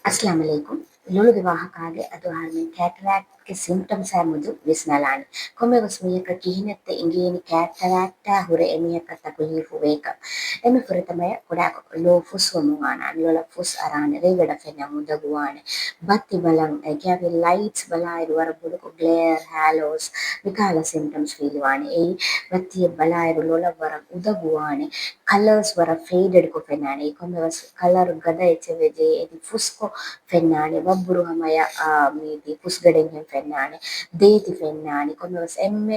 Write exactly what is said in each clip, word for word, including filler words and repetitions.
އައްސަލާމު ޢަލައިކުމް. ލޮލުގެ ވާހަކާގެ އަދު އަހަރުމެން ކެޓްރެކްޓްގެ ސިމްޕްޓަމްސްއާ މެދު ވިސްނާލާނެ. ކޮންމެވެސް މީހަކަށް ކިހިނެއްތަ އިނގޭނީ ކެޓްރެކްޓްއާ ހުރެ އެމީހަކަށް ތަކުލީފު ވޭކަން. އެންމެ ފުރަތަމަޔަށް ކުޑަކޮށް ލޯ ފުސްވަމުން އަންނާނެ. ލޮލަށް ފުސް އަރާނެ. ރޭގަނޑަށް ފެންނަން އުނދަގޫވާނެ. ބައްތި ބަލަން އެ ކިޔާ ލައިޓްސް ބަލާއިރު ވަރަށް ބޮޑުކޮށް ގްލެއަރ، ހޭލޯސް މިކަހަލަ ސިމްޕްޓަމްސް ފީލްވާނެ. އެއީ ބައްތިއެއް ބަލާއިރު ލޮލަށް ވަރަށް އުނދަގޫވާނެ. ކަލަރސް ވަރަށް ފޭޑެޑްކޮށް ފެންނާނެ. އެ ކޮންމެވެސް ކަލަރު ގަދަ އެއްޗެއް ވެއްޖެ އެދި ފުސްކޮށް ފެންނާނެ. ވައްބުރު ހަމަޔަށް، އާ، މީތި ފުސްގަޑެއްހެން ފެންނާނެ. ދޭތި ފެންނާނެ. ކޮންމެވެސް އެންމެ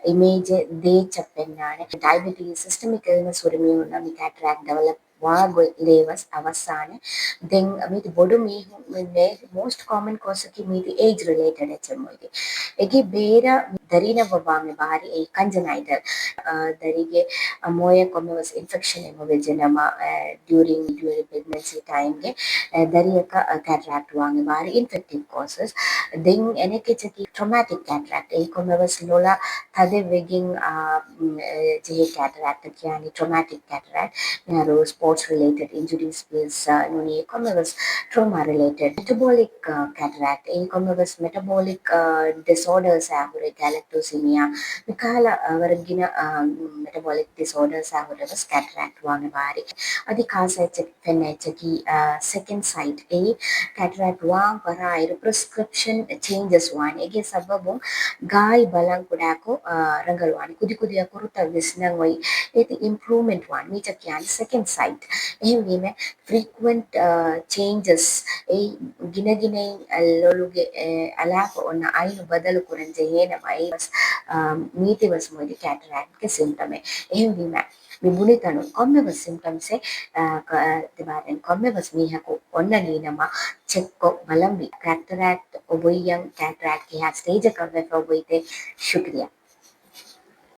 އިމޭޖެއް ދޭއްޗަށް ފެންނާނެ. ޑައިބެޓީސް، ސިސްޓަމިކް އިލްނަސް ހުރި މީހުންނަށް މި ކެޓްރެކްޓް ޑިވެލޮޕް ވާގޮތް ލޭވަސް އަވަސްވާނެ. ދެން މީތި ބޮޑު މީހުން މި މޯސްޓް ކޮމަން ކޯސަކީ މީތި އޭޖް ރިލޭޓެޑް އެއްޗެއް މޮއިދި. އޭގެ ބޭރަށް ދަރީނަށް ވައްވާން އެބަހަރީ އެއީ ކަންޖަނައިޓަލް. ދަރީގެ މޮޔަށް ކޮންމެވެސް އިންފެކްޝަނެއް އެބަ ވެއްޖެ ނަމަ، ޑިއުރިން ޑިއުރި ޕްރެގްނެންސީ ޓައިމްގެ ދަރިއަކަށް ކެޓްރެކްޓް ވާން އެބަހަރީ އިންފެކްޓިވް ކޯސަސް. ދެން އަނެކެއްޗަކީ ޓްރޮމެޓިކް ކެޓްރެކްޓް. އެއީ ކޮންމެވެސް ލޮލަށް ތަދެއް ވެގެން ޖެހޭ ކެޓްރެކްޓަށް ކިޔާނީ ޓްރޮމެޓިކް ކެޓްރެކްޓް. މިހާރު ސްޕޯޓްސް ރިލޭޓެޑް އިންޖުރީސް ވެސް ނޫނީ ކޮންމެވެސް ޓްރޮމާ ރިލޭޓެޑް. މެޓަބޯލިކް ކެޓްރެކްޓް. އެއީ ކޮންމެވެސް މެޓަބޯލިކް ޑިސޯޑަރސްއާ ހުރެ ގެލެކްޓޯސީމިއާ މިކަހަލަ ވަރަށް ގިނަ މެޓަބޯލިކް ޑިސޯޑަރސްއާ ހުރެ ވެސް ކެޓްރެކްޓް ވާން އެބަހަރީ. އަދި ކާސަ އެއްޗެއް ފެންނަ އެއްޗަކީ ސެކަންޑް ސައިޓް. އެއީ ކެޓްރެކްޓް ވާން ވަރާއިރު ޕްރެސްކްރިޕްޝަން ޗޭންޖަސް ވާނެ. އޭގެ ސަބަބުން ގާތް ބަލަން ކުޑަކޮށް ރަނގަޅުވާނެ. ކުދިކުދިއަށް ކުރުތައް ވިސްނަން އޮތް އޭތި އިމްޕްރޫވްމަންޓް ވާނެ. މީޗަށް ކިޔާނީ ސެކަންޑް ސައިޓް. އެހެންވީމަ ފްރީކުއެންޓް ޗޭންޖަސް އެއީ ގިނަގިނައިން ލޮލުގެ އަލާފަ އޮންނަ އައިނު ބަދަލު ކުރަން ޖެހޭނަމަ އެއީ ވެސް މީތި ވެސް މޮއިދި ކެޓްރެކްޓްގެ ސިމްޕްޓަމެއް. އެހެންވީމަ މި ބުނިތަނުން ކޮންމެވެސް ސިމްޕްޓަމްސެއް ތިބާރެން ކޮންމެވެސް މީހަކު އޮންނަނީނަމަ ޗެކްކޮށް ބަލަންވީ. ކެޓްރެކްޓް އޮބޮއްޔަން ކެޓްރެކްޓް ކިހާ ސްޓޭޖަކަށް ވެފަ އޮބޮއްތޭ؟ ޝުކްރިޔާ.